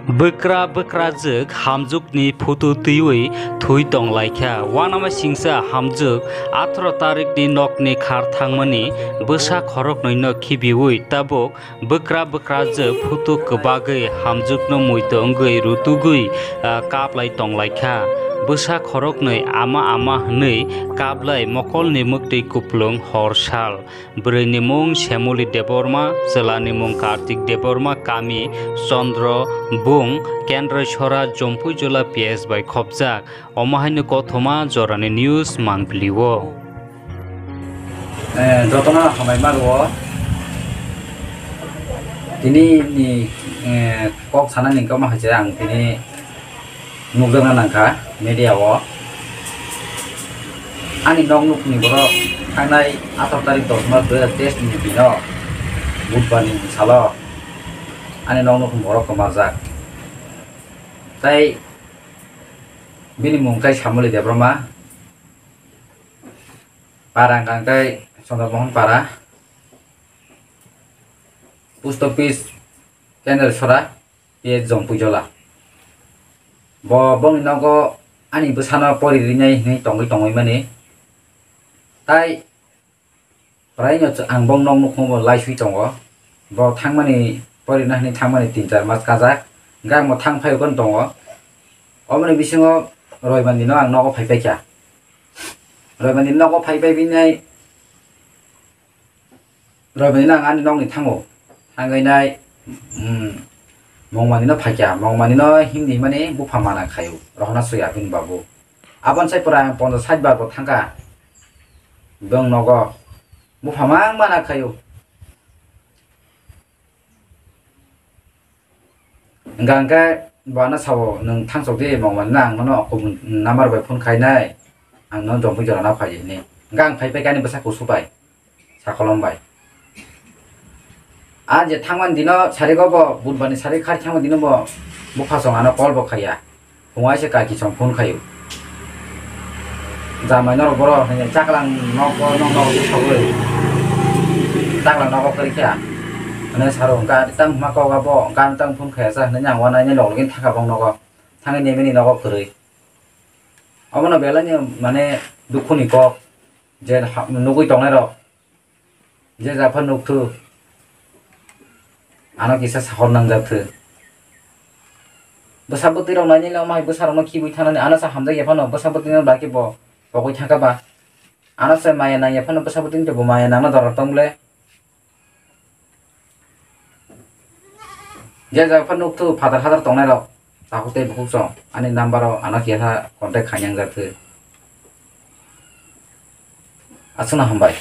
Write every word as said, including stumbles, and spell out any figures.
Bwkra bwkrajwk hamjwkni photo twiwi thwi tonglaikha. Uanama singsa hamjwk atharo tarikni nokni khar thangmani bwsa khoroknwino khibiwi tabuk bwkra bwkrajwk photo kwbagwi hamjwkno muitu wngwi rutugwi, ah, kaplai tonglaikha. Bwsa khoroknwi ama ama hwnwi kaplai mokolni mwktwi kuplung hor sal. Bwrwini mung Semoli Debbarma, chwlani mung Kartik Debbarma, kami Chandra Bung, Kendra Sora, Jompuijola P S bai khopjak. Omo haino kothoma jorani news manpilio. Eh, jotono hambai ma rwo. Tini ni, eh, kok sana ni kama hai se ang tini nukjakna nangkha media o. Ani nok nukni borok thangnai atharo tarik dos mas dui hazar teis ni bino Budhbar ni salo ani nok nukni borok kwmajak. Tai bini mung khe Samoli Debbarma, para hwnkha khe Chandra Mohon para, post office Kendra Sora, P S Jompuijola. Bo bongni nogo ani bwsano pori rinai hinwi tongwi tongwi mani. Tai praino ch-, ang bong nok nukhungo bo laiswi tongo. Bo thangmani, porina hinwi thangmani tin char mas kajak. Hwnkhe ang bo thang phai ukon tongo. Oboni bisingo Roibandino ang nogo phai paikha. Roibandini nogo phai pai binai Roibandino ang ani nokni thango. Thangwi nai, mm, Mongmanino phaikha. Mongmanino himdi himani bupha mana khaio. Rohorna soya bini babu. Aboni sai pura ang ponchas sait bar bo thangkha. Bong nogo. Bupha mang mana khaio. Hwnkha hwnkhe bo ano sao, "Nwng thangsok di, Mongmani no ang nono kubun number bai phone khainai, ang nono Jompuijora na phai," hinwi. Hwnkha ang phai paikha ani bwsa kusu bai, sakolom bai. A je thangmani dino sarik o bo, Budhbar ni sarik khari thangmani dino bo, buphasong ano call bo khaiya. Phungo aise kaki song phone khaio. Jamai norok borok hinwi chaklang nok o nok nok sagwi chaklang nogo kwrwi kha. Hwnwi saro hwnkha tang hwnma kok abo hwnka tang phone khaiya sa hwnwi ang uanaini log login thangkha bong nogo thangwi nemini nogo kwrwi. Obono belai ni mane dukhu ni kok je ha-, nugwi tongnai rok. Je jaga phano nukthuk, ano kisa sahor nangjak thwi. Bwsa bwtwi rok nainai le omo hai bwsa rokno khibwi thanani ano sa hamjak ya phano bwsa bwtwi no bai khe bo pogwi thangkha ba. Ano se maya nang ya phano bwsa bwtwi no bo maya nangna dora tong le. Je jaga phano nukthuk phatar phatar tongnai rok takhuk tei bukhuk song ani number o ano kisa contact khainang jak thwi. Aswkno hambai.